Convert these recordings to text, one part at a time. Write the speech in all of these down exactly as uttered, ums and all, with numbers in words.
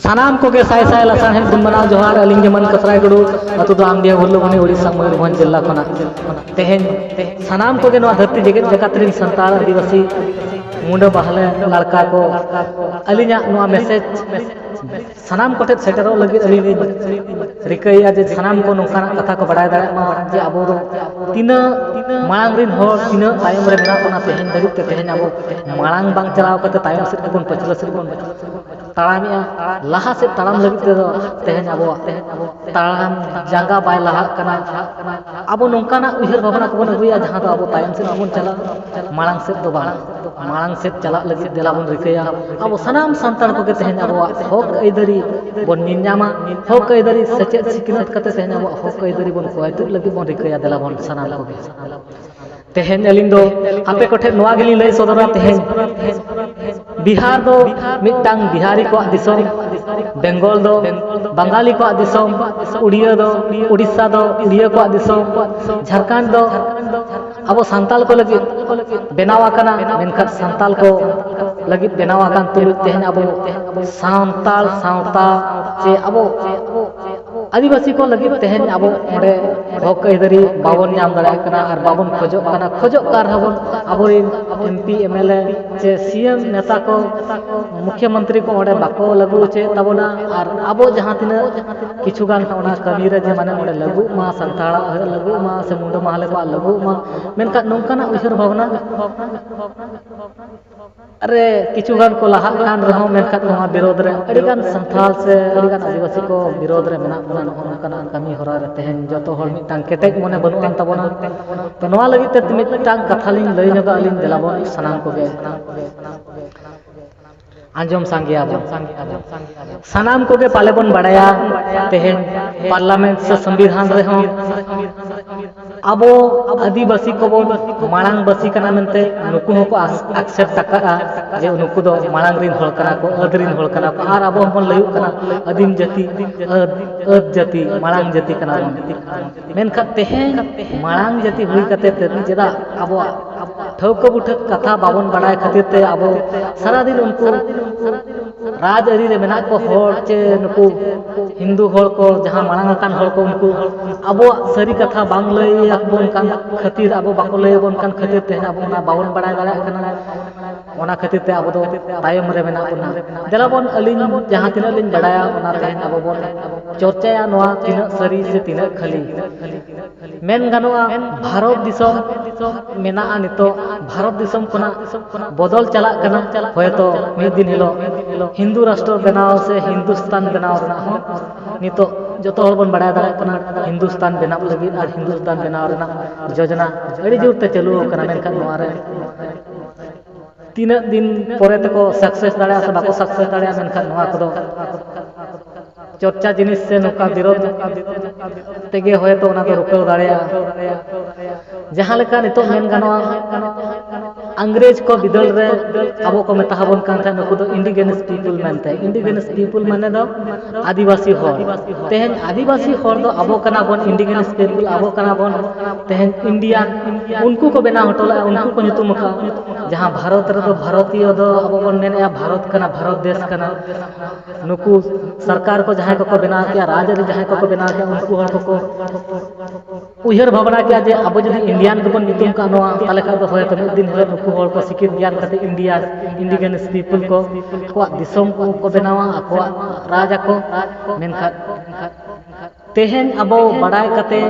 ᱥᱟᱱᱟᱢ ᱠᱚᱜᱮ ᱥᱟᱭ ᱥᱟᱭ ᱞᱟᱥᱟᱲᱦᱮᱫ ᱜᱩᱱ ᱢᱟᱱᱟᱣ ᱡᱚᱦᱟᱨ᱾ ᱟᱹᱞᱤᱧ ᱜᱮ ᱢᱟᱹᱱ ᱠᱟᱥᱨᱟᱭ ᱴᱩᱰᱩ, ᱟᱹᱛᱩ ᱫᱚ ᱟᱢᱰᱤᱦᱟ ᱵᱷᱩᱨᱞᱩᱵᱚᱱᱤ, ᱳᱰᱤᱥᱟ, ᱢᱚᱭᱩᱨᱵᱷᱚᱸᱡᱽ ᱡᱮᱞᱟ ᱠᱷᱚᱱᱟᱜ᱾ ᱛᱮᱦᱮᱧ ᱥᱟᱱᱟᱢ ᱠᱚᱜᱮ ᱱᱚᱣᱟ ᱫᱷᱟᱹᱨᱛᱤ ᱡᱮᱜᱮᱛ ᱡᱟᱠᱟᱛ ᱨᱮᱱ ᱥᱟᱱᱛᱟᱲ ᱟᱹᱫᱤᱵᱟᱹᱥᱤ ᱢᱩᱸᱰᱟᱹ ᱵᱟᱦᱞᱮ ᱞᱟᱲᱠᱟ ᱠᱚ ᱟᱹᱞᱤᱧᱟᱜ ᱱᱚᱣᱟ ᱢᱮᱥᱮᱡᱽ ᱥᱟᱱᱟᱢ ᱠᱚᱴᱷᱮᱱ ᱥᱮᱴᱮᱨᱚᱜ ᱞᱟᱹᱜᱤᱫ ᱟᱹᱞᱤᱧ ᱞᱤᱧ ᱨᱤᱠᱟᱹᱭᱮᱫᱼᱟ ᱡᱮ ᱥᱟᱱᱟᱢ ᱠᱚ ᱱᱚᱝᱠᱟᱱᱟᱜ ᱠᱟᱛᱷᱟ ᱠᱚ ᱵᱟᱲᱟᱭ ᱫᱟᱲᱮᱭᱟᱜ ᱢᱟ ᱡᱮ ᱟᱵᱚ ᱫᱚ ᱛᱤᱱᱟᱹᱜ ᱢᱟᱲᱟᱝ ᱨᱤᱱ ᱦᱚᱲ ᱛᱤᱱᱟᱹᱜ ᱛᱟᱭᱚᱢ ᱨᱮ ᱢᱮᱱᱟᱜ ᱵᱚᱱᱟ ᱛᱮᱦᱮᱧ ᱫᱷᱟᱹᱵᱤᱡ ᱛᱮ᱾ ᱛᱮᱦᱮᱧ ᱟᱵᱚ ᱢᱟᱲᱟᱝ ᱵᱟᱝ ᱪᱟᱞᱟᱣ ᱠᱟᱛᱮ ᱛᱟᱭᱚᱢ ᱥᱮᱫ ᱜᱮᱵᱚᱱ ᱯᱟᱹᱪᱷᱞᱟᱹ ᱥᱮᱫ ᱵᱚᱱ ᱛᱟᱲᱟᱢᱮᱜᱼᱟ, ᱞᱟᱦᱟ ᱥᱮᱫ ᱛᱟᱲᱟᱢ ᱞᱟᱹᱜᱤᱫ ᱛᱮᱫᱚ ᱛᱮᱦᱮᱧ ᱟᱵᱚᱣᱟᱜ ᱛᱟᱲᱟᱢ ᱡᱟᱸᱜᱟ ᱵᱟᱭ ᱞᱟᱦᱟᱜ ᱠᱟᱱᱟ᱾ ᱟᱵᱚ ᱱᱚᱝᱠᱟᱱᱟᱜ ᱩᱭᱦᱟᱹᱨ ᱵᱷᱟᱵᱽᱱᱟ ᱠᱚᱵᱚᱱ ᱟᱹᱜᱩᱭᱟ ᱡᱟᱦᱟᱸ ᱫᱚ ᱟᱵᱚ ᱛᱟᱭᱚᱢ ᱥᱮᱫ ᱵᱟᱵᱚᱱ ᱪᱟᱞᱟᱜ, ᱢᱟᱲᱟᱝ ᱥᱮᱫ ᱫᱚ ᱵᱟᱝ, ᱢᱟᱲᱟᱝ ᱥᱮᱫ ᱪᱟᱞᱟᱜ ᱞᱟᱹᱜᱤᱫ ᱫᱮᱞᱟ ᱵᱚᱱ ᱨᱤᱠᱟᱹᱭᱟ᱾ ᱟᱵᱚ ᱥᱟᱱᱟᱢ ᱥᱟᱱᱛᱟᱲ ᱠᱚᱜᱮ ᱛᱮᱦᱮᱧ ᱟᱵᱚᱣᱟᱜ ᱦᱚᱠ ᱟᱹᱭᱫᱟᱹᱨᱤ ᱵᱚᱱ ᱧᱮᱞ ᱧᱟᱢᱟ, ᱦᱚᱠ ᱟᱹᱭᱫᱟᱹᱨᱤ ᱥᱮᱪᱮᱫ ᱥᱤᱠᱷᱱᱟᱹᱛ ᱠᱟᱛᱮ ᱛᱮᱦᱮᱧ ᱟᱵᱚᱣᱟᱜ ᱦᱚᱠ ᱟᱹᱭᱫᱟᱹᱨᱤ ᱵᱚᱱ ᱠᱚᱭ ᱛᱩᱫ ᱞᱟᱹᱜᱤᱫ ᱵᱚᱱ ᱨᱤᱠᱟᱹᱭᱟ᱾ ᱫᱮᱞᱟ ᱵᱚᱱ ᱥᱟᱱᱟᱢ ᱠᱚᱜᱮ ᱛᱮᱦᱮᱧ ᱟᱹᱞᱤᱧ ᱫᱚ ᱟᱯᱮ ᱠᱚᱴᱷᱮᱱ ᱱᱚᱣᱟ ᱜᱮᱞᱤᱧ ᱞᱟᱹᱭ ᱥᱚᱫᱚᱨᱟ, ᱛᱮᱦᱮᱧ ᱵᱤᱦᱟᱨ ᱫᱚ ᱢᱤᱫᱴᱟᱝ ᱵᱤᱦᱟᱨᱤ ᱠᱚᱣᱟᱜ ᱫᱤᱥᱚᱢ, ᱵᱮᱝᱜᱚᱞ ᱫᱚ ᱵᱟᱝᱜᱟᱞᱤ ᱠᱚᱣᱟᱜ ᱫᱤᱥᱚᱢ, ᱩᱲᱤᱭᱟᱹ ᱫᱚ, ᱩᱲᱤᱥᱥᱟ ᱫᱚ ᱩᱲᱤᱭᱟᱹ ᱠᱚᱣᱟᱜ ᱫᱤᱥᱚᱢ, ᱡᱷᱟᱲᱠᱷᱚᱸᱰ ᱫᱚ ᱟᱵᱚ ᱥᱟᱱᱛᱟᱲ ᱠᱚ ᱞᱟᱹᱜᱤᱫ ᱵᱮᱱᱟᱣ ᱟᱠᱟᱱᱟ, ᱢᱮᱱᱠᱷᱟᱱ ᱥᱟᱱᱛᱟᱲ ᱠᱚ ᱞᱟᱹᱜᱤᱫ ᱵᱮᱱᱟᱣ ᱟᱠᱟᱱ ᱛᱩᱞᱩᱡ ᱛᱮᱦᱮᱧ ᱟᱵᱚ ᱥᱟᱱᱛᱟᱲ ᱥᱟᱶᱛᱟ ᱪᱮ ᱟᱵᱚ ᱟᱹᱫᱤᱵᱟᱹᱥᱤ ᱠᱚ ᱞᱟᱹᱜᱤᱫ ᱛᱮᱦᱮᱧ ᱟᱵᱚ ᱚᱸᱰᱮ ᱦᱚᱠ ᱟᱹᱭᱫᱟᱹᱨᱤ ᱵᱟᱵᱚᱱ ᱧᱟᱢ ᱫᱟᱲᱮᱭᱟᱜ ᱠᱟᱱᱟ ᱟᱨ ᱵᱟᱵᱚᱱ ᱠᱷᱚᱡᱚᱜ ᱠᱟᱱᱟ᱾ ᱠᱷᱚᱡᱚᱜ ᱠᱟᱱ ᱨᱮᱦᱚᱸ ᱵᱚᱱ ᱟᱵᱚᱨᱮᱱ M P, M L A ᱪᱮ ᱥᱤ ᱮᱢ ᱱᱮᱛᱟ ᱠᱚ, ᱢᱩᱠᱷᱭᱚ ᱢᱚᱱᱛᱨᱤ ᱠᱚ ᱚᱸᱰᱮ ᱵᱟᱠᱚ ᱞᱟᱹᱜᱩ ᱦᱚᱪᱚᱭᱮᱫ ᱛᱟᱵᱚᱱᱟ᱾ ᱟᱨ ᱟᱵᱚ ᱡᱟᱦᱟᱸ ᱛᱤᱱᱟᱹᱜ ᱠᱤᱪᱷᱩ ᱜᱟᱱ ᱚᱱᱟ ᱠᱟᱹᱢᱤ ᱨᱮ ᱡᱮ ᱢᱟᱱᱮ ᱚᱸᱰᱮ ᱞᱟᱹᱜᱩᱜ ᱢᱟ, ᱥᱟᱱᱛᱟᱲᱟᱜ ᱞᱟᱹᱜᱩᱜ ᱢᱟ ᱥᱮ ᱢᱩᱸᱰᱟᱹ ᱢᱟᱦᱞᱮ ᱠᱚᱣᱟᱜ ᱞᱟᱹᱜᱩᱜ ᱢᱟ, ᱢᱮᱱᱠᱷᱟᱱ ᱱᱚᱝᱠᱟᱱᱟᱜ ᱩᱭᱦᱟᱹᱨ ᱵᱷᱟᱵᱽᱱᱟ ᱨᱮ ᱠᱤᱪᱷᱩ ᱜᱟᱱ ᱠᱚ ᱞᱟᱦᱟᱜ ᱠᱟᱱ ᱨᱮᱦᱚᱸ, ᱢᱮᱱᱠᱷᱟᱱ ᱱᱚᱣᱟ ᱵᱤᱨᱳᱫᱷ ᱨᱮ ᱟᱹᱰᱤᱜᱟᱱ ᱥᱟᱱᱛᱟᱲ ᱥᱮ ᱟᱹᱰᱤᱜᱟᱱ ᱟᱹᱫᱤᱵᱟᱹᱥᱤ ᱠᱚ ᱵᱤᱨᱳᱫᱷ ᱨᱮ ᱢᱮᱱᱟᱜ ᱵᱚᱱᱟ᱾ ᱱᱚᱜᱼᱚ ᱱᱚᱝᱠᱟᱱᱟᱜ ᱠᱟᱹᱢᱤ ᱦᱚᱨᱟ ᱨᱮ ᱛᱮᱦᱮᱧ ᱡᱚᱛᱚ ᱦᱚᱲ ᱢᱤᱫᱴᱟᱝ ᱠᱮᱴᱮᱡ ᱢᱚᱱᱮ ᱵᱟᱹᱱᱩᱜ ᱟᱱ ᱛᱟᱵᱚᱱᱟ᱾ ᱛᱚ, ᱱᱚᱣᱟ ᱞᱟᱹᱜᱤᱫ ᱛᱮ ᱢᱤᱫᱴᱟᱝ ᱠᱟᱛᱷᱟ ᱞᱤᱧ ᱞᱟᱹᱭ ᱧᱚᱜᱟ ᱟᱹᱞᱤᱧ, ᱫᱮᱞᱟ ᱵᱚᱱ ᱥᱟᱱᱟᱢ ᱠᱚᱜᱮ ᱟᱸᱡᱚᱢ ᱥᱟᱸᱜᱮᱭᱟᱵᱚᱱ᱾ ᱥᱟᱱᱟᱢ ᱠᱚᱜᱮ ᱯᱟᱞᱮ ᱵᱚᱱ ᱵᱟᱲᱟᱭᱟ, ᱛᱮᱦᱮᱧ ᱯᱟᱨᱞᱟᱢᱮᱱᱴ ᱥᱮ ᱥᱚᱝᱵᱤᱫᱷᱟᱱ ᱨᱮᱦᱚᱸ ᱟᱵᱚ ᱟᱹᱫᱤᱵᱟᱹᱥᱤ ᱠᱚᱵᱚᱱ ᱢᱟᱲᱟᱝ ᱵᱟᱹᱥᱤ ᱠᱟᱱᱟ ᱢᱮᱱᱛᱮ ᱱᱩᱠᱩ ᱦᱚᱸᱠᱚ ᱟᱠᱥᱮᱯᱴ ᱟᱠᱟᱫᱼᱟ ᱡᱮ ᱱᱩᱠᱩ ᱫᱚ ᱢᱟᱲᱟᱝ ᱨᱤᱱ ᱦᱚᱲ ᱠᱟᱱᱟ ᱠᱚ, ᱟᱹᱫ ᱨᱤᱱ ᱦᱚᱲ ᱠᱟᱱᱟ ᱠᱚ, ᱟᱨ ᱟᱵᱚ ᱦᱚᱸᱵᱚᱱ ᱞᱟᱹᱭᱩᱜ ᱠᱟᱱᱟ ᱟᱹᱫᱤᱢ ᱡᱟᱹᱛᱤ, ᱟᱹᱫ, ᱟᱹᱫ ᱡᱟᱹᱛᱤ, ᱢᱟᱲᱟᱝ ᱡᱟᱹᱛᱤ ᱠᱟᱱᱟ ᱵᱚᱱ᱾ ᱢᱮᱱᱠᱷᱟᱱ ᱛᱮᱦᱮᱧ ᱢᱟᱲᱟᱝ ᱡᱟᱹᱛᱤ ᱦᱩᱭ ᱠᱟᱛᱮ ᱛᱮ ᱪᱮᱫᱟᱜ ᱟᱵᱚᱣᱟᱜ ᱴᱷᱟᱹᱣᱠᱟᱹ ᱵᱩᱴᱷᱟᱹ ᱠᱟᱛᱷᱟ ᱵᱟᱵᱚᱱ ᱵᱟᱲᱟᱭ ᱠᱷᱟᱹᱛᱤᱨ ᱛᱮ ᱟᱵᱚ ᱥᱟᱨᱟᱫᱤᱱ ᱩᱱᱠᱩ ᱨᱟᱡᱽ ᱟᱹᱨᱤ ᱨᱮ ᱢᱮᱱᱟᱜ ᱠᱚ ᱦᱚᱲ ᱪᱮ ᱱᱩᱠᱩ ᱦᱤᱱᱫᱩ ᱦᱚᱲ ᱠᱚ, ᱡᱟᱦᱟᱸ ᱢᱟᱲᱟᱝ ᱟᱠᱟᱱ ᱦᱚᱲ ᱠᱚ, ᱩᱱᱠᱩ ᱟᱵᱚᱣᱟᱜ ᱥᱟᱹᱨᱤ ᱠᱟᱛᱷᱟ ᱵᱟᱝ ᱞᱟᱹᱭ ᱟᱵᱚᱱ ᱠᱟᱱ ᱠᱷᱟᱹᱛᱤᱨ, ᱟᱵᱚ ᱵᱟᱠᱚ ᱞᱟᱹᱭ ᱟᱵᱚᱱ ᱠᱟᱱ ᱠᱷᱟᱹᱛᱤᱨ ᱛᱮᱦᱮᱧ ᱟᱵᱚ ᱚᱱᱟ ᱵᱟᱵᱚᱱ ᱵᱟᱲᱟᱭ ᱫᱟᱲᱮᱭᱟᱜ ᱠᱟᱱᱟ᱾ ᱚᱱᱟ ᱠᱷᱟᱹᱛᱤᱨ ᱛᱮ ᱟᱵᱚ ᱫᱚ ᱛᱟᱭᱚᱢ ᱨᱮ ᱢᱮᱱᱟᱜ ᱵᱚᱱᱟ᱾ ᱫᱮᱞᱟ ᱵᱚᱱ, ᱟᱹᱞᱤᱧ ᱡᱟᱦᱟᱸ ᱛᱤᱱᱟᱹᱜ ᱞᱤᱧ ᱵᱟᱲᱟᱭᱟ, ᱚᱱᱟ ᱛᱮᱦᱮᱧ ᱟᱵᱚ ᱵᱚᱱ ᱪᱚᱨᱪᱟᱭᱟ, ᱱᱚᱣᱟ ᱛᱤᱱᱟᱹᱜ ᱥᱟᱹᱨᱤ ᱥᱮ ᱛᱤᱱᱟᱹᱜ ᱠᱷᱟᱹᱞᱤ᱾ ᱢᱮᱱ ᱜᱟᱱᱚᱜᱼᱟ, ᱵᱷᱟᱨᱚᱛ ᱫᱤᱥᱚᱢ ᱢᱮᱱᱟᱜᱼᱟ ᱱᱤᱛᱚᱜ, ᱵᱷᱟᱨᱚᱛ ᱫᱤᱥᱚᱢ ᱠᱷᱚᱱᱟᱜ ᱵᱚᱫᱚᱞ ᱪᱟᱞᱟᱜ ᱠᱟᱱᱟ᱾ ᱦᱚᱭᱛᱚ ᱢᱤᱫ ᱫᱤᱱ ᱦᱤᱞᱳᱜ ᱦᱤᱱᱫᱩ ᱨᱟᱥᱴᱨᱚ ᱵᱮᱱᱟᱣ ᱥᱮ ᱦᱤᱱᱫᱩᱥᱛᱟᱱ ᱵᱮᱱᱟᱣ ᱨᱮᱱᱟᱜ ᱦᱚᱸ ᱱᱤᱛᱚᱜ ᱡᱚᱛᱚ ᱦᱚᱲ ᱵᱚᱱ ᱵᱟᱲᱟᱭ ᱫᱟᱲᱮᱭᱟᱜ ᱠᱟᱱᱟ, ᱦᱤᱱᱫᱩᱥᱛᱟᱱ ᱵᱮᱱᱟᱣ ᱞᱟᱹᱜᱤᱫ ᱟᱨ ᱦᱤᱱᱫᱩᱥᱛᱟᱱ ᱵᱮᱱᱟᱣ ᱨᱮᱱᱟᱜ ᱡᱳᱡᱚᱱᱟ ᱟᱹᱰᱤ ᱡᱳᱨ ᱛᱮ ᱪᱟᱹᱞᱩ ᱟᱠᱟᱱᱟ᱾ ᱢᱮᱱᱠᱷᱟᱱ ᱱᱚᱣᱟ ᱨᱮ ᱛᱤᱱᱟᱹᱜ ᱫᱤᱱ ᱯᱚᱨᱮ ᱛᱮᱠᱚ ᱥᱟᱠᱥᱮᱥ ᱫᱟᱲᱮᱭᱟᱜᱼᱟ ᱥᱮ ᱵᱟᱠᱚ ᱥᱟᱠᱥᱮᱥ ᱫᱟᱲᱮᱭᱟᱜᱼᱟ, ᱢᱮᱱᱠᱷᱟᱱ ᱱᱚᱣᱟ ᱠᱚᱫᱚ ᱪᱚᱨᱪᱟ ᱡᱤᱱᱤᱥ ᱥᱮ ᱱᱚᱝᱠᱟ ᱵᱤᱨᱳᱫᱷ ᱛᱮᱜᱮ ᱦᱚᱭᱛᱳ ᱚᱱᱟ ᱫᱚ ᱨᱩᱠᱟᱹᱣ ᱫᱟᱲᱮᱭᱟᱜᱼᱟ᱾ ᱡᱟᱦᱟᱸ ᱞᱮᱠᱟ ᱱᱤᱛᱚᱜ ᱢᱮᱱ ᱜᱟᱱᱚᱜᱼᱟ, ᱤᱝᱨᱮᱡᱽ ᱠᱚ ᱵᱤᱫᱟᱹᱞ ᱨᱮ ᱟᱵᱚ ᱠᱚ ᱢᱮᱛᱟ ᱵᱚᱱ ᱠᱟᱱ ᱛᱟᱦᱮᱸᱫ, ᱱᱩᱠᱩ ᱫᱚ ᱤᱱᱰᱤᱡᱮᱱᱟᱥ ᱯᱤᱯᱩᱞ ᱢᱮᱱᱛᱮ᱾ ᱤᱱᱰᱤᱡᱮᱱᱟᱥ ᱯᱤᱯᱩᱞ ᱢᱟᱱᱮ ᱫᱚ ᱟᱹᱫᱤᱵᱟᱹᱥᱤ ᱦᱚᱲ᱾ ᱛᱮᱦᱮᱧ ᱟᱹᱫᱤᱵᱟᱹᱥᱤ ᱦᱚᱲ ᱫᱚ ᱟᱵᱚ ᱠᱟᱱᱟ ᱵᱚᱱ, ᱤᱱᱰᱤᱡᱮᱱᱟᱥ ᱯᱤᱯᱩᱞ ᱟᱵᱚ ᱠᱟᱱᱟ ᱵᱚᱱ᱾ ᱛᱮᱦᱮᱧ ᱤᱱᱰᱤᱭᱟᱱ ᱩᱱᱠᱩ ᱠᱚ ᱵᱮᱱᱟᱣ ᱦᱚᱴᱚ ᱞᱮᱫᱼᱟ, ᱩᱱᱠᱩ ᱠᱚ ᱧᱩᱛᱩᱢ ᱟᱠᱟᱫᱼᱟ᱾ ᱡᱟᱦᱟᱸ ᱵᱷᱟᱨᱚᱛ ᱨᱮᱫᱚ ᱵᱷᱟᱨᱚᱛᱤᱭᱚ ᱫᱚ ᱟᱵᱚ ᱵᱚᱱ ᱢᱮᱱᱮᱫᱼᱟ, ᱵᱷᱟᱨᱚᱛ ᱠᱟᱱᱟ, ᱵᱷᱟᱨᱚᱛ ᱫᱮᱥ ᱠᱟᱱᱟ᱾ ᱱᱩᱠᱩ ᱥᱚᱨᱠᱟᱨ ᱠᱚ ᱡᱟᱦᱟᱸᱭ ᱠᱚᱠᱚ ᱵᱮᱱᱟᱣ ᱠᱮᱜᱼᱟ, ᱨᱟᱡᱽᱟᱹᱨᱤ ᱡᱟᱦᱟᱸᱭ ᱠᱚᱠᱚ ᱵᱮᱱᱟᱣ ᱠᱮᱜᱼᱟ, ᱩᱱᱠᱩ ᱦᱚᱲ ᱠᱚᱠᱚ ᱩᱭᱦᱟᱹᱨ ᱵᱷᱟᱵᱽᱱᱟ ᱠᱮᱜᱼᱟ ᱡᱮ ᱟᱵᱚ ᱡᱩᱫᱤ ᱤᱱᱰᱤᱭᱟᱱ ᱜᱮᱵᱚᱱ ᱧᱩᱛᱩᱢ ᱠᱟᱜ ᱱᱚᱣᱟ, ᱛᱟᱦᱚᱞᱮ ᱠᱷᱟᱱ ᱫᱚ ᱦᱚᱭᱛᱳ ᱢᱤᱫ ᱫᱤᱱ ᱦᱤᱞᱳᱜ ᱱᱩᱠᱩ ᱦᱚᱲ ᱠᱚ ᱥᱤᱠᱷᱤᱛ ᱜᱮᱭᱟᱱ ᱠᱟᱛᱮ ᱤᱱᱰᱤᱭᱟ, ᱤᱱᱰᱤᱡᱮᱱᱟᱥ ᱯᱤᱯᱩᱞ ᱠᱚ ᱟᱠᱚᱣᱟᱜ ᱫᱤᱥᱚᱢ ᱠᱚ ᱠᱚ ᱵᱮᱱᱟᱣᱟ, ᱟᱠᱚᱣᱟᱜ ᱨᱟᱡᱽ ᱟᱠᱚ᱾ ᱢᱮᱱᱠᱷᱟᱱ ᱛᱮᱦᱮᱧ ᱟᱵᱚ ᱵᱟᱲᱟᱭ ᱠᱟᱛᱮ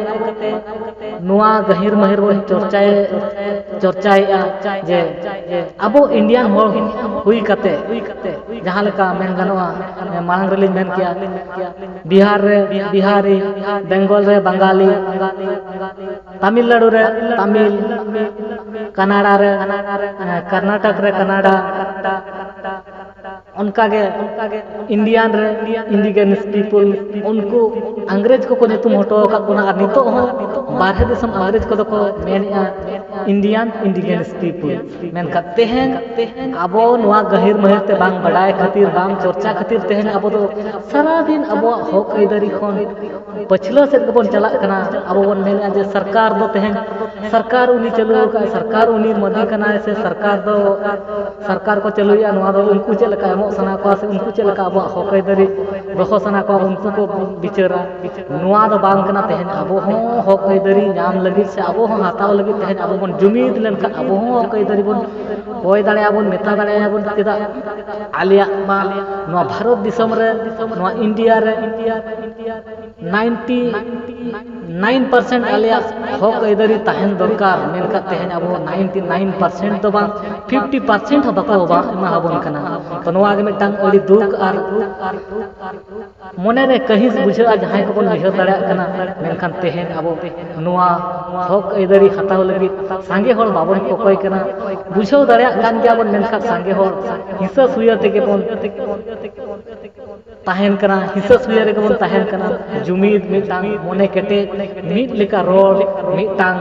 ᱱᱚᱣᱟ ᱜᱟᱹᱦᱤᱨ ᱢᱟᱹᱦᱤᱨ ᱵᱚᱱ ᱪᱚᱨᱪᱟᱭ-, ᱪᱚᱨᱪᱟᱭᱮᱫᱼᱟ ᱡᱮ ᱟᱵᱚ ᱤᱱᱰᱤᱭᱟᱱ ᱦᱚᱲ ᱦᱩᱭ ᱠᱟᱛᱮ, ᱡᱟᱦᱟᱸ ᱞᱮᱠᱟ ᱢᱮᱱ ᱜᱟᱱᱚᱜᱼᱟ, ᱢᱟᱲᱟᱝ ᱨᱮᱞᱤᱧ ᱢᱮᱱ ᱠᱮᱜᱼᱟ, ᱵᱤᱦᱟᱨ ᱨᱮ ᱵᱤᱦᱟᱨᱤ, ᱵᱮᱝᱜᱚᱞ ᱨᱮ ᱵᱟᱝᱜᱟᱞᱤ, ᱛᱟᱢᱤᱞᱱᱟᱲᱩ ᱨᱮ ᱛᱟᱢᱤᱞ, ᱠᱟᱱᱟᱰᱟ ᱨᱮ, ᱠᱟᱨᱱᱟᱴᱚᱠ ᱨᱮ ᱠᱟᱱᱟᱰᱟ, ᱚᱱᱠᱟᱜᱮ ᱤᱱᱰᱤᱭᱟᱱ ᱨᱮ ᱤᱱᱰᱤᱡᱮᱱᱟᱥ ᱯᱤᱯᱩᱞ, ᱩᱱᱠᱩ ᱤᱝᱨᱮᱡᱽ ᱠᱚᱠᱚ ᱧᱩᱛᱩᱢ ᱦᱚᱴᱚ ᱟᱠᱟᱫ ᱵᱚᱱᱟ᱾ ᱟᱨ ᱱᱤᱛᱚᱜ ᱦᱚᱸ ᱵᱟᱨᱦᱮ ᱫᱤᱥᱚᱢ ᱤᱝᱨᱮᱡᱽ ᱠᱚᱫᱚ ᱠᱚ ᱢᱮᱱᱮᱫᱼᱟ Indian indigenous people᱾ ᱢᱮᱱᱠᱷᱟᱱ ᱛᱮᱦᱮᱧ ᱟᱵᱚ ᱱᱚᱣᱟ ᱜᱟᱹᱦᱤᱨ ᱢᱟᱹᱦᱤᱨ ᱛᱮ ᱵᱟᱝ ᱵᱟᱰᱟᱭ ᱠᱷᱟᱹᱛᱤᱨ, ᱵᱟᱝ ᱪᱚᱨᱪᱟ ᱠᱷᱟᱹᱛᱤᱨ ᱛᱮᱦᱮᱧ ᱟᱵᱚ ᱫᱚ ᱥᱟᱨᱟᱫᱤᱱ ᱟᱵᱚᱣᱟᱜ ᱦᱚᱠ ᱟᱹᱭᱫᱟᱹᱨᱤ ᱠᱷᱚᱱ ᱯᱟᱹᱪᱷᱞᱟᱹ ᱥᱮᱫ ᱜᱮᱵᱚᱱ ᱪᱟᱞᱟᱜ ᱠᱟᱱᱟ᱾ ᱟᱵᱚ ᱵᱚᱱ ᱢᱮᱱᱮᱫᱼᱟ ᱡᱮ ᱥᱚᱨᱠᱟᱨ ᱫᱚ ᱛᱮᱦᱮᱧ ᱥᱚᱨᱠᱟᱨ ᱩᱱᱤ ᱪᱟᱹᱞᱩ ᱟᱠᱟᱫ, ᱥᱚᱨᱠᱟᱨ ᱩᱱᱤ ᱢᱟᱹᱫᱤ ᱠᱟᱱᱟᱭ, ᱥᱮ ᱥᱚᱨᱠᱟᱨ ᱫᱚ ᱥᱚᱨᱠᱟᱨ ᱠᱚ ᱪᱟᱹᱞᱩᱭᱮᱫᱼᱟ, ᱱᱚᱣᱟ ᱫᱚ ᱩᱱᱠᱩ ᱪᱮᱫ ᱞᱮᱠᱟ ᱮᱢᱚᱜ ᱥᱟᱱᱟ ᱠᱚᱣᱟ ᱥᱮ ᱩᱱᱠᱩ ᱪᱮᱫ ᱞᱮᱠᱟ ᱟᱵᱚᱣᱟᱜ ᱦᱚᱠ ᱟᱹᱭᱫᱟᱹᱨᱤ ᱫᱚᱦᱚ ᱥᱟᱱᱟ ᱠᱚᱣᱟ, ᱩᱱᱠᱩ ᱠᱚ ᱵᱤᱪᱟᱹᱨᱟ᱾ ᱱᱚᱣᱟ ᱫᱚ ᱵᱟᱝ ᱠᱟᱱᱟ᱾ ᱛᱮᱦᱮᱧ ᱟᱵᱚ ᱦᱚᱸ ᱦᱚᱠ ᱟᱹᱭᱫᱟᱹᱨᱤ ᱧᱟᱢ ᱞᱟᱹᱜᱤᱫ ᱥᱮ ᱟᱵᱚ ᱦᱚᱸ ᱦᱟᱛᱟᱣ ᱞᱟᱹᱜᱤᱫ ᱛᱮᱦᱮᱧ ᱟᱵᱚ ᱵᱚᱱ ᱡᱩᱢᱤᱫ ᱞᱮᱱᱠᱷᱟᱱ ᱟᱵᱚ ᱦᱚᱸ ᱦᱚᱠ ᱟᱹᱭᱫᱟᱹᱨᱤ ᱵᱚᱱ ᱠᱚᱭ ᱫᱟᱲᱮᱭᱟᱜᱼᱟ ᱵᱚᱱ, ᱢᱮᱛᱟ ᱫᱟᱲᱮᱭᱟᱜᱼᱟ ᱵᱚᱱ᱾ ᱪᱮᱫᱟᱜ ᱟᱞᱮᱭᱟᱜ ᱢᱟ ᱱᱚᱣᱟ ᱵᱷᱟᱨᱚᱛ ᱫᱤᱥᱚᱢ ᱨᱮ, ᱱᱚᱣᱟ ᱤᱱᱰᱤᱭᱟ ᱨᱮ ninety nine percent ᱟᱞᱮᱭᱟᱜ ᱦᱚᱠ ᱟᱹᱭᱫᱟᱹᱨᱤ ᱛᱟᱦᱮᱱ ᱫᱚᱨᱠᱟᱨ, ᱢᱮᱱᱠᱷᱟᱱ ᱛᱮᱦᱮᱧ ᱟᱵᱚ ninety nine percent ᱫᱚ ᱵᱟᱝ, fifty percent ᱦᱚᱸ ᱵᱟᱠᱚ ᱮᱢᱟ ᱟᱵᱚᱱ ᱠᱟᱱᱟ᱾ ᱛᱚ ᱱᱚᱣᱟ ᱜᱮ ᱢᱤᱫᱴᱟᱝ ᱟᱹᱰᱤ ᱫᱩᱠ ᱟᱨ ᱢᱚᱱᱮᱨᱮ ᱠᱟᱹᱦᱤᱥ ᱵᱩᱡᱷᱟᱹᱜᱼᱟ ᱡᱟᱦᱟᱸᱭ ᱠᱚᱵᱚᱱ ᱩᱭᱦᱟᱹᱨ ᱫᱟᱲᱮᱭᱟᱜ ᱠᱟᱱᱟ᱾ ᱢᱮᱱᱠᱷᱟᱱ ᱛᱮᱦᱮᱧ ᱟᱵᱚ ᱱᱚᱣᱟ ᱦᱚᱠ ᱟᱹᱭᱫᱟᱹᱨᱤ ᱦᱟᱛᱟᱣ ᱞᱟᱹᱜᱤᱫ ᱥᱟᱸᱜᱮ ᱦᱚᱲ ᱵᱟᱵᱚᱱ ᱠᱚᱠᱚᱭ ᱠᱟᱱᱟ᱾ ᱵᱩᱡᱷᱟᱹᱣ ᱫᱟᱲᱮᱭᱟᱜ ᱠᱟᱱ ᱜᱮᱭᱟᱵᱚᱱ, ᱢᱮᱱᱠᱷᱟᱱ ᱥᱟᱸᱜᱮ ᱦᱚᱲ ᱦᱤᱥᱟᱹ ᱥᱩᱭᱟᱹ ᱛᱮᱜᱮ ᱵᱚᱱ ᱛᱟᱦᱮᱱ ᱠᱟᱱᱟ, ᱦᱤᱥᱟᱹ ᱥᱩᱭᱟᱹ ᱨᱮᱜᱮ ᱵᱚᱱ ᱛᱟᱦᱮᱱ ᱠᱟᱱᱟ᱾ ᱡᱩᱢᱤᱫ ᱢᱤᱫᱴᱟᱝ ᱢᱚᱱᱮ ᱠᱮᱴᱮᱡ, ᱢᱤᱫ ᱞᱮᱠᱟ ᱨᱚᱲ, ᱢᱤᱫᱴᱟᱝ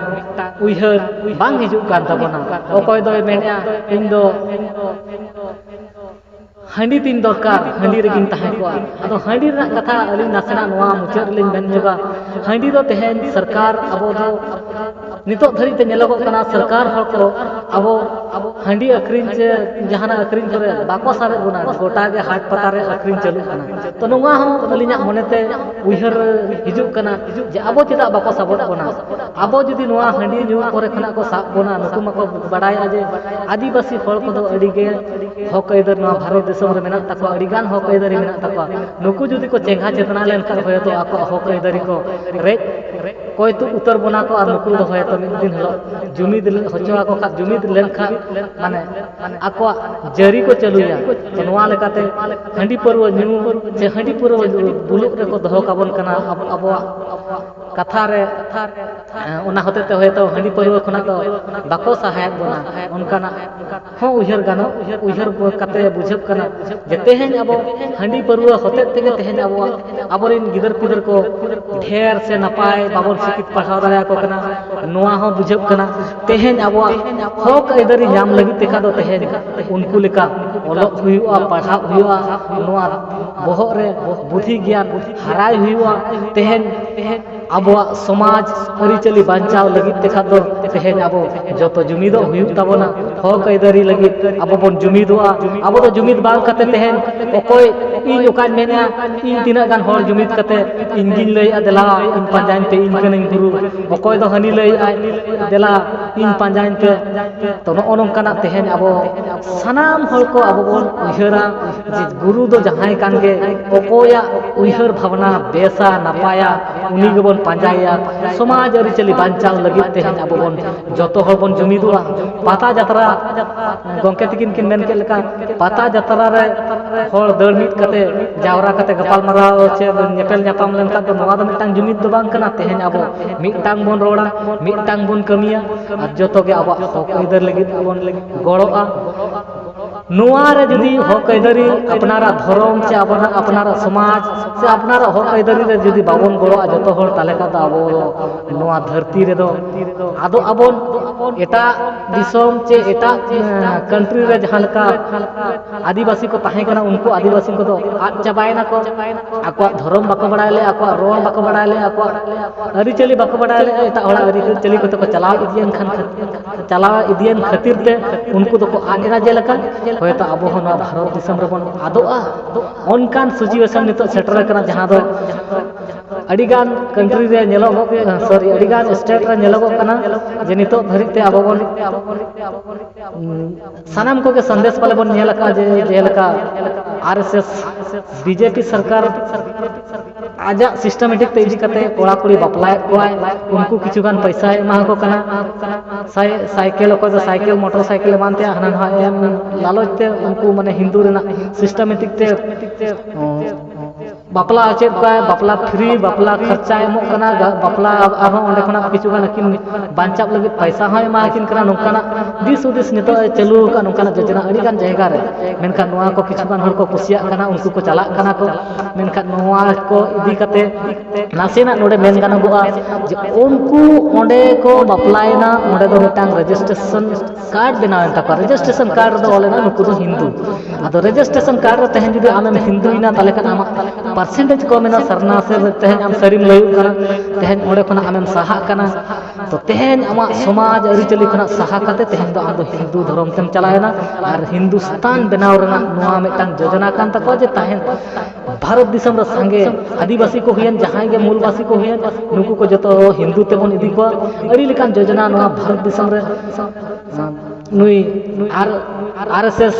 ᱩᱭᱦᱟᱹᱨ ᱵᱟᱝ ᱦᱤᱡᱩᱜ ᱠᱟᱱ ᱛᱟᱵᱚᱱᱟ᱾ ᱚᱠᱚᱭ ᱫᱚᱭ ᱢᱮᱱᱮᱫᱼᱟ ᱤᱧ ᱫᱚ ᱦᱟᱺᱰᱤ ᱛᱤᱧ ᱫᱚᱨᱠᱟᱨ, ᱦᱟᱺᱰᱤ ᱨᱮᱜᱮᱧ ᱛᱟᱦᱮᱸ ᱠᱚᱜᱼᱟ᱾ ᱟᱫᱚ ᱦᱟᱺᱰᱤ ᱨᱮᱱᱟᱜ ᱠᱟᱛᱷᱟ ᱟᱹᱞᱤᱧ ᱱᱟᱥᱮᱱᱟᱜ ᱱᱚᱣᱟ ᱢᱩᱪᱟᱹᱫ ᱨᱮᱞᱤᱧ ᱢᱮᱱ ᱧᱚᱜᱟ᱾ ᱦᱟᱺᱰᱤ ᱫᱚ ᱛᱮᱦᱮᱧ ᱥᱚᱨᱠᱟᱨ ᱟᱵᱚ ᱫᱚ ᱱᱤᱛᱚᱜ ᱫᱷᱟᱹᱨᱤᱡ ᱛᱮ ᱧᱮᱞᱚᱜᱚᱜ ᱠᱟᱱᱟ, ᱥᱚᱨᱠᱟᱨ ᱦᱚᱲ ᱠᱚ ᱟᱵᱚ ᱦᱟᱺᱰᱤ ᱟᱹᱠᱷᱨᱤᱧ ᱪᱮ ᱡᱟᱦᱟᱱᱟᱜ ᱟᱹᱠᱷᱨᱤᱧ ᱠᱚᱨᱮ ᱵᱟᱠᱚ ᱥᱟᱵᱮᱫ ᱵᱚᱱᱟ᱾ ᱜᱚᱴᱟ ᱜᱮ ᱦᱟᱴ ᱯᱟᱛᱟ ᱨᱮ ᱟᱹᱠᱷᱨᱤᱧ ᱪᱟᱹᱞᱩᱜ ᱠᱟᱱᱟ᱾ ᱛᱚ ᱱᱚᱣᱟ ᱦᱚᱸ ᱟᱹᱞᱤᱧᱟᱜ ᱢᱚᱱᱮᱛᱮ ᱩᱭᱦᱟᱹᱨ ᱦᱤᱡᱩᱜ ᱠᱟᱱᱟ ᱡᱮ ᱟᱵᱚ ᱪᱮᱫᱟᱜ ᱵᱟᱠᱚ ᱥᱟᱵᱚᱜ ᱵᱚᱱᱟ? ᱟᱵᱚ ᱡᱩᱫᱤ ᱱᱚᱣᱟ ᱦᱟᱺᱰᱤ ᱧᱩ ᱠᱚᱨᱮ ᱠᱷᱚᱱᱟᱜ ᱠᱚ ᱥᱟᱵ ᱵᱚᱱᱟ, ᱱᱩᱠᱩ ᱢᱟᱠᱚ ᱵᱟᱲᱟᱭᱟ ᱡᱮ ᱟᱹᱫᱤᱵᱟᱹᱥᱤ ᱦᱚᱲ ᱠᱚᱫᱚ ᱟᱹᱰᱤ ᱜᱮ ᱦᱚᱠ ᱟᱹᱭᱫᱟᱹᱨ ᱱᱚᱣᱟ ᱵᱷᱟᱨᱚᱛ ᱫᱤᱥᱚᱢ ᱨᱮ ᱢᱮᱱᱟᱜ ᱛᱟᱠᱚᱣᱟ, ᱟᱹᱰᱤ ᱜᱟᱱ ᱦᱚᱠ ᱟᱹᱭᱫᱟᱹᱨᱤ ᱢᱮᱱᱟᱜ ᱛᱟᱠᱚᱣᱟ᱾ ᱱᱩᱠᱩ ᱡᱩᱫᱤ ᱠᱚ ᱪᱮᱸᱜᱷᱟ ᱪᱮᱛᱱᱟ ᱞᱮᱱᱠᱷᱟᱱ ᱦᱚᱭᱛᱳ ᱟᱠᱚᱣᱟᱜ ᱦᱚᱠ ᱟᱹᱭᱫᱟᱹᱨᱤ ᱠᱚ ᱨᱮᱡ ᱠᱚᱭ ᱛᱩᱫ ᱩᱛᱟᱹᱨ ᱵᱚᱱᱟ ᱠᱚ, ᱟᱨ ᱱᱩᱠᱩ ᱫᱚ ᱦᱚᱭᱛᱳ ᱢᱤᱫ ᱫᱤᱱ ᱦᱤᱞᱳᱜ ᱡᱩᱢᱤᱫ ᱦᱚᱪᱚ ᱟᱠᱚ ᱠᱷᱟᱱ, ᱡᱩᱢᱤᱫ ᱞᱮᱱᱠᱷᱟᱱ ᱢᱟᱱᱮ ᱟᱠᱚᱣᱟᱜ ᱡᱟᱹᱨᱤ ᱠᱚ ᱪᱟᱹᱞᱩᱭᱟ᱾ ᱛᱚ ᱱᱚᱣᱟ ᱞᱮᱠᱟᱛᱮ ᱦᱟᱺᱰᱤ ᱯᱟᱹᱨᱣᱟᱹ ᱧᱩ ᱥᱮ ᱦᱟᱺᱰᱤ ᱯᱟᱹᱨᱣᱟᱹ ᱵᱩᱞᱩᱜ ᱨᱮᱠᱚ ᱫᱚᱦᱚ ᱠᱟᱵᱚᱱ ᱠᱟᱱᱟ ᱟᱵᱚ, ᱟᱵᱚᱣᱟᱜ ᱠᱟᱛᱷᱟ ᱨᱮ ᱚᱱᱟ ᱦᱚᱛᱮ ᱛᱮ ᱦᱚᱭᱛᱳ ᱦᱟᱺᱰᱤ ᱯᱟᱹᱨᱣᱟᱹ ᱠᱷᱚᱱᱟᱜ ᱫᱚ ᱵᱟᱠᱚ ᱥᱟᱦᱟᱭᱮᱫ ᱵᱚᱱᱟ᱾ ᱚᱱᱠᱟᱱᱟᱜ ᱦᱚᱸ ᱩᱭᱦᱟᱹᱨ ᱜᱟᱱᱚᱜ, ᱩᱭᱦᱟᱹᱨ ᱠᱟᱛᱮ ᱵᱩᱡᱷᱟᱹᱜ ᱠᱟᱱᱟ ᱡᱮ ᱛᱮᱦᱮᱧ ᱟᱵᱚ ᱦᱟᱺᱰᱤ ᱯᱟᱹᱨᱣᱟᱹ ᱦᱚᱛᱮᱡ ᱛᱮᱜᱮ ᱛᱮᱦᱮᱧ ᱟᱵᱚᱣᱟᱜ, ᱟᱵᱚᱨᱮᱱ ᱜᱤᱫᱟᱹᱨ ᱯᱤᱫᱟᱹᱨ ᱠᱚ ᱰᱷᱮᱨ ᱥᱮ ᱱᱟᱯᱟᱭ ᱵᱟᱵᱚᱱ ᱥᱤᱠᱷᱤᱛ ᱯᱟᱲᱦᱟᱣ ᱫᱟᱲᱮᱭᱟᱠᱚ ᱠᱟᱱᱟ᱾ ᱱᱚᱣᱟ ᱦᱚᱸ ᱵᱩᱡᱷᱟᱹᱜ ᱠᱟᱱᱟ ᱛᱮᱦᱮᱧ ᱟᱵᱚᱣᱟᱜ ᱦᱚᱠ ᱟᱹᱭᱫᱟᱹᱨᱤ ᱧᱟᱢ ᱞᱟᱹᱜᱤᱫ ᱛᱮᱠᱷᱟᱱ ᱫᱚ ᱛᱮᱦᱮᱧ ᱩᱱᱠᱩ ᱞᱮᱠᱟ ᱚᱞᱚᱜ ᱦᱩᱭᱩᱜᱼᱟ, ᱯᱟᱲᱦᱟᱜ ᱦᱩᱭᱩᱜᱼᱟ, ᱱᱚᱣᱟ ᱵᱚᱦᱚᱜ ᱨᱮ ᱵᱩᱫᱷᱤ ᱜᱮᱭᱟᱱ ᱦᱟᱨᱟᱭ ᱦᱩᱭᱩᱜᱼᱟ᱾ ᱛᱮᱦᱮᱧ ᱟᱵᱚᱣᱟᱜ ᱥᱚᱢᱟᱡᱽ ᱟᱹᱨᱤᱪᱟᱹᱞᱤ ᱵᱟᱧᱪᱟᱣ ᱞᱟᱹᱜᱤᱫ ᱛᱮᱠᱷᱟᱱ ᱫᱚ ᱛᱮᱦᱮᱧ ᱟᱵᱚ ᱡᱚᱛᱚ ᱡᱩᱢᱤᱫᱚᱜ ᱦᱩᱭᱩᱜ ᱛᱟᱵᱚᱱᱟ᱾ ᱦᱚᱠ ᱟᱹᱭᱫᱟᱹᱨᱤ ᱞᱟᱹᱜᱤᱫ ᱟᱵᱚ ᱵᱚᱱ ᱡᱩᱢᱤᱫᱚᱜᱼᱟ᱾ ᱟᱵᱚ ᱫᱚ ᱡᱩᱢᱤᱫ ᱵᱟᱝ ᱠᱟᱛᱮ ᱛᱮᱦᱮᱧ ᱚᱠᱚᱭ ᱤᱧ ᱚᱠᱟᱧ ᱢᱮᱱᱟ, ᱤᱧ ᱛᱤᱱᱟᱹᱜ ᱜᱟᱱ ᱦᱚᱲ ᱡᱩᱢᱤᱫ ᱠᱟᱛᱮ ᱤᱧ ᱜᱤᱧ ᱞᱟᱹᱭᱮᱜᱼᱟ, ᱫᱮᱞᱟ ᱤᱧ ᱯᱟᱸᱡᱟᱧ ᱯᱮ, ᱤᱧ ᱠᱟᱹᱱᱟᱹᱧ ᱜᱩᱨᱩ, ᱚᱠᱚᱭ ᱫᱚ ᱦᱟᱹᱱᱤ ᱞᱟᱹᱭᱮᱜᱼᱟᱭ, ᱫᱮᱞᱟ ᱤᱧ ᱯᱟᱸᱡᱟᱧ ᱯᱮ᱾ ᱛᱚ ᱱᱚᱜᱼᱚ ᱱᱚᱝᱠᱟᱱᱟᱜ ᱛᱮᱦᱮᱧ ᱟᱵᱚ ᱥᱟᱱᱟᱢ ᱦᱚᱲ ᱠᱚ ᱟᱵᱚ ᱵᱚᱱ ᱩᱭᱦᱟᱹᱨᱟ ᱡᱮ ᱜᱩᱨᱩ ᱫᱚ ᱡᱟᱦᱟᱸᱭ ᱠᱟᱱ ᱜᱮ, ᱚᱠᱚᱭᱟᱜ ᱩᱭᱦᱟᱹᱨ ᱵᱷᱟᱵᱽᱱᱟ ᱵᱮᱥᱟ ᱱᱟᱯᱟᱭᱟ, ᱩᱱᱤ ᱜᱮᱵᱚᱱ ᱯᱟᱸᱡᱟᱭᱮᱭᱟ᱾ ᱥᱚᱢᱟᱡᱽ ᱟᱹᱨᱤᱪᱟᱹᱞᱤ ᱵᱟᱧᱪᱟᱣ ᱞᱟᱹᱜᱤᱫ ᱛᱮᱦᱮᱧ ᱟᱵᱚ ᱵᱚᱱ ᱡᱚᱛᱚ ᱦᱚᱲ ᱵᱚᱱ ᱡᱩᱢᱤᱫᱚᱜᱼᱟ᱾ ᱯᱟᱛᱟ ᱡᱟᱛᱨᱟ, ᱜᱚᱢᱠᱮ ᱛᱤᱠᱤᱱ ᱠᱤᱱ ᱢᱮᱱ ᱠᱮᱫ ᱞᱮᱠᱟ, ᱯᱟᱛᱟ ᱡᱟᱛᱨᱟ ᱨᱮ ᱦᱚᱲ ᱫᱟᱹᱲ ᱢᱤᱫ ᱠᱟᱛᱮ, ᱡᱟᱣᱨᱟ ᱠᱟᱛᱮ ᱜᱟᱯᱟᱞ ᱢᱟᱨᱟᱣ ᱪᱮ ᱧᱮᱯᱮᱞ ᱧᱟᱯᱟᱢ ᱞᱮᱱᱠᱷᱟᱱ ᱫᱚ ᱱᱚᱣᱟ ᱫᱚ ᱢᱤᱫᱴᱟᱝ ᱡᱩᱢᱤᱫ ᱫᱚ ᱵᱟᱝ ᱠᱟᱱᱟ᱾ ᱛᱮᱦᱮᱧ ᱟᱵᱚ ᱢᱤᱫᱴᱟᱝ ᱵᱚᱱ ᱨᱚᱲᱟ, ᱢᱤᱫᱴᱟᱝ ᱵᱚᱱ ᱠᱟᱹᱢᱤᱭᱟ, ᱟᱨ ᱡᱚᱛᱚ ᱜᱮ ᱟᱵᱚᱣᱟᱜ ᱦᱚᱠ ᱟᱹᱭᱫᱟᱹᱨ ᱞᱟᱹᱜᱤᱫ ᱵᱚᱱ ᱜᱚᱲᱚᱜᱼᱟ᱾ ᱱᱚᱣᱟ ᱨᱮ ᱡᱩᱫᱤ ᱦᱚᱠ ᱟᱹᱭᱫᱟᱹᱨᱤ, ᱟᱯᱱᱟᱨᱟᱜ ᱫᱷᱚᱨᱚᱢ ᱪᱮ ᱟᱵᱚᱱᱟᱜ, ᱟᱯᱱᱟᱨᱟᱜ ᱥᱚᱢᱟᱡᱽ ᱥᱮ ᱟᱯᱱᱟᱨᱟᱜ ᱦᱚᱠ ᱟᱹᱭᱫᱟᱹᱨᱤ ᱨᱮ ᱡᱩᱫᱤ ᱵᱟᱵᱚᱱ ᱜᱚᱲᱚᱜᱼᱟ ᱡᱚᱛᱚ ᱦᱚᱲ, ᱛᱟᱦᱚᱞᱮ ᱠᱷᱟᱱ ᱫᱚ ᱟᱵᱚ ᱱᱚᱣᱟ ᱫᱷᱟᱹᱨᱛᱤ ᱨᱮᱫᱚ ᱟᱫᱚ ᱟᱵᱚᱱ ᱮᱴᱟᱜ ᱫᱤᱥᱚᱢ ᱪᱮ ᱮᱴᱟᱜ, ᱮᱸ, ᱠᱟᱱᱴᱨᱤ ᱨᱮ ᱡᱟᱦᱟᱸ ᱞᱮᱠᱟ ᱟᱹᱫᱤᱵᱟᱹᱥᱤ ᱠᱚ ᱛᱟᱦᱮᱸ ᱠᱟᱱᱟ, ᱩᱱᱠᱩ ᱟᱹᱫᱤᱵᱟᱹᱥᱤ ᱠᱚᱫᱚ ᱟᱫ ᱪᱟᱵᱟᱭᱮᱱᱟ ᱠᱚ᱾ ᱟᱠᱚᱣᱟᱜ ᱫᱷᱚᱨᱚᱢ ᱵᱟᱠᱚ ᱵᱟᱲᱟᱭ ᱞᱮᱫᱼᱟ, ᱟᱠᱚᱣᱟᱜ ᱨᱚᱲ ᱵᱟᱠᱚ ᱵᱟᱲᱟᱭ ᱞᱮᱫᱼᱟ, ᱟᱠᱚᱣᱟᱜ ᱟᱹᱨᱤᱪᱟᱹᱞᱤ ᱵᱟᱠᱚ ᱵᱟᱲᱟᱭ ᱞᱮᱫᱼᱟ, ᱮᱴᱟᱜ ᱦᱚᱲᱟᱜ ᱟᱹᱨᱤᱪᱟᱹᱞᱤ ᱠᱚᱛᱮ ᱠᱚ ᱪᱟᱞᱟᱣ ᱤᱫᱤᱭᱮᱱ ᱠᱷᱟᱱ, ᱪᱟᱞᱟᱣ ᱤᱫᱤᱭᱮᱱ ᱠᱷᱟᱹᱛᱤᱨ ᱛᱮ ᱩᱱᱠᱩ ᱫᱚᱠᱚ ᱟᱫ ᱮᱱᱟ᱾ ᱡᱮᱞᱮᱠᱟ ᱦᱚᱭᱛᱳ ᱟᱵᱚ ᱦᱚᱸ ᱱᱚᱣᱟ ᱵᱷᱟᱨᱚᱛ ᱫᱤᱥᱚᱢ ᱨᱮᱵᱚᱱ ᱟᱫᱚᱜᱼᱟ, ᱚᱱᱠᱟᱱ ᱥᱤᱪᱩᱭᱮᱥᱚᱱ ᱱᱤᱛᱚᱜ ᱥᱮᱴᱮᱨ ᱟᱠᱟᱱᱟ, ᱡᱟᱦᱟᱸ ᱫᱚ ᱟᱹᱰᱤᱜᱟᱱ ᱠᱟᱱᱴᱨᱤ ᱨᱮ ᱧᱮᱞᱚᱜ, ᱥᱚᱨᱤ, ᱟᱹᱰᱤᱜᱟᱱ ᱥᱴᱮᱴ ᱨᱮ ᱧᱮᱞᱚᱜᱚᱜ ᱠᱟᱱᱟ ᱡᱮ ᱱᱤᱛᱚᱜ ᱫᱷᱟᱹᱨᱤᱡ ᱛᱮ ᱟᱵᱚ ᱵᱚᱱ, ᱩᱢ, ᱥᱟᱱᱟᱢ ᱠᱚᱜᱮ ᱥᱟᱸᱫᱮᱥ ᱯᱟᱞᱮ ᱵᱚᱱ ᱧᱮᱞ ᱟᱠᱟᱫᱼᱟ ᱡᱮ ᱡᱮᱞᱮᱠᱟ R S S, B J P ᱥᱚᱨᱠᱟᱨ ᱟᱡᱟᱜ ᱥᱤᱥᱴᱮᱢᱮᱴᱤᱠ ᱛᱮ ᱤᱫᱤ ᱠᱟᱛᱮ ᱠᱚᱲᱟ ᱠᱩᱲᱤ ᱵᱟᱯᱞᱟᱭᱮᱫ ᱠᱚᱣᱟᱭ, ᱩᱱᱠᱩ ᱠᱤᱪᱷᱩ ᱜᱟᱱ ᱯᱚᱭᱥᱟᱭ ᱮᱢᱟ ᱠᱚ ᱠᱟᱱᱟ, ᱥᱟᱭ-, ᱥᱟᱭᱠᱮᱞ, ᱚᱠᱚᱭ ᱫᱚ ᱥᱟᱭᱠᱮᱞ, ᱢᱚᱴᱚᱨ ᱥᱟᱭᱠᱮᱞ ᱮᱢᱟᱱ ᱛᱮᱭᱟᱜ ᱦᱟᱱᱟ ᱱᱟᱣᱟ ᱮᱢ ᱞᱟᱞᱚᱪ ᱛᱮ ᱩᱱᱠᱩ ᱢᱟᱱᱮ ᱦᱤᱱᱫᱩ ᱨᱮᱱᱟᱜ ᱥᱤᱥᱴᱮᱢᱮᱴᱤᱠ ᱛᱮ, ᱚ, ᱵᱟᱯᱞᱟ ᱦᱚᱪᱚᱭᱮᱫ ᱠᱚᱣᱟᱭ, ᱵᱟᱯᱞᱟ ᱯᱷᱨᱤ, ᱵᱟᱯᱞᱟ ᱠᱷᱚᱨᱪᱟᱭ ᱮᱢᱚᱜ ᱠᱟᱱᱟ, ᱟᱨᱦᱚᱸ ᱚᱸᱰᱮ ᱠᱷᱚᱱᱟᱜ ᱠᱤᱪᱷᱩ ᱜᱟᱱ ᱟᱹᱠᱤᱱ ᱵᱟᱧᱪᱟᱣ ᱞᱟᱹᱜᱤᱫ ᱯᱟᱭᱥᱟ ᱦᱚᱸᱭ ᱮᱢᱟ ᱟᱹᱠᱤᱱ ᱠᱟᱱᱟ᱾ ᱱᱚᱝᱠᱟᱱᱟᱜ ᱫᱤᱥ ᱦᱩᱫᱤᱥ ᱱᱤᱛᱚᱜ ᱮ ᱪᱟᱹᱞᱩ ᱟᱠᱟᱫ, ᱱᱚᱝᱠᱟᱱᱟᱜ ᱡᱳᱡᱚᱱᱟ ᱟᱹᱰᱤ ᱜᱟᱱ ᱡᱟᱭᱜᱟ ᱨᱮ᱾ ᱢᱮᱱᱠᱷᱟᱱ ᱱᱚᱣᱟ ᱠᱚ ᱠᱤᱪᱷᱩ ᱜᱟᱱ ᱦᱚᱲ ᱠᱚ ᱠᱩᱥᱤᱭᱟᱜ ᱠᱟᱱᱟ, ᱩᱱᱠᱩ ᱠᱚ ᱪᱟᱞᱟᱜ ᱠᱟᱱᱟ ᱠᱚ᱾ ᱢᱮᱱᱠᱷᱟᱱ ᱱᱚᱣᱟ ᱠᱚ ᱤᱫᱤ ᱠᱟᱛᱮ ᱱᱟᱥᱮᱱᱟᱜ ᱱᱚᱰᱮ ᱢᱮᱱ ᱜᱟᱱᱚᱜᱚᱜᱼᱟ ᱡᱮ ᱩᱱᱠᱩ ᱚᱸᱰᱮ ᱠᱚ ᱵᱟᱯᱞᱟᱭᱮᱱᱟ, ᱚᱸᱰᱮ ᱫᱚ ᱢᱤᱫᱴᱟᱝ ᱨᱮᱡᱤᱥᱴᱨᱮᱥᱚᱱ ᱠᱟᱨᱰ ᱵᱮᱱᱟᱣᱮᱱ ᱛᱟᱠᱚᱣᱟ᱾ ᱨᱮᱡᱤᱥᱴᱨᱮᱥᱚᱱ ᱠᱟᱨᱰ ᱨᱮᱫᱚ ᱚᱞ ᱮᱱᱟ ᱱᱩᱠᱩ ᱫᱚ ᱦᱤᱱᱫᱩ᱾ ᱟᱫᱚ ᱨᱮᱡᱤᱥᱴᱨᱮᱥᱚᱱ ᱠᱟᱨᱰ ᱨᱮ ᱛᱮᱦᱮᱧ ᱡᱩᱫᱤ ᱟᱢᱮᱢ ᱦᱤᱱᱫᱩᱭᱮᱱᱟ, ᱛᱟᱦᱚᱞᱮ ᱠᱷᱟᱱ ᱟᱢᱟᱜ ᱯᱟᱨᱥᱮᱱᱴᱮᱡᱽ ᱠᱚᱢ ᱮᱱᱟ, ᱥᱟᱨᱱᱟ ᱥᱮ ᱛᱮᱦᱮᱧ ᱟᱢ ᱥᱟᱹᱨᱤᱢ ᱞᱟᱹᱭᱚᱜ ᱠᱟᱱᱟ, ᱛᱮᱦᱮᱧ ᱚᱸᱰᱮ ᱠᱷᱚᱱᱟᱜ ᱟᱢᱮᱢ ᱥᱟᱦᱟᱜ ᱠᱟᱱᱟ᱾ ᱛᱚ ᱛᱮᱦᱮᱧ ᱟᱢᱟᱜ ᱥᱚᱢᱟᱡᱽ ᱟᱹᱨᱤᱪᱟᱹᱞᱤ ᱠᱷᱚᱱᱟᱜ ᱥᱟᱦᱟ ᱠᱟᱛᱮ ᱛᱮᱦᱮᱧ ᱫᱚ ᱟᱢ ᱫᱚ ᱦᱤᱱᱫᱩ ᱫᱷᱚᱨᱚᱢ ᱛᱮᱢ ᱪᱟᱞᱟᱣᱮᱱᱟ᱾ ᱟᱨ ᱦᱤᱱᱫᱩᱥᱛᱟᱱ ᱵᱮᱱᱟᱣ ᱨᱮᱱᱟᱜ ᱱᱚᱣᱟ ᱢᱤᱫᱴᱟᱝ ᱡᱳᱡᱚᱱᱟ ᱠᱟᱱ ᱛᱟᱠᱚᱣᱟ ᱡᱮ ᱛᱟᱦᱮᱱ ᱵᱷᱟᱨᱚᱛ ᱫᱤᱥᱚᱢ ᱨᱮ ᱥᱟᱸᱜᱮ ᱟᱹᱫᱤᱵᱟᱹᱥᱤ ᱠᱚ ᱦᱩᱭᱮᱱ, ᱡᱟᱦᱟᱸᱭ ᱜᱮ ᱢᱩᱞᱵᱟᱹᱥᱤ ᱠᱚ ᱦᱩᱭᱮᱱ, ᱱᱩᱠᱩ ᱠᱚ ᱡᱚᱛᱚ ᱦᱤᱱᱫᱩ ᱛᱮᱵᱚᱱ ᱤᱫᱤ ᱠᱚᱣᱟ᱾ ᱟᱹᱰᱤ ᱞᱮᱠᱟᱱ ᱡᱳᱡᱚᱱᱟ ᱱᱚᱣᱟ ᱵᱷᱟᱨᱚᱛ ᱫᱤᱥᱚᱢ ᱨᱮ, ᱱᱩᱭ ᱟᱨ ᱟᱨ ᱮᱥ ᱮᱥ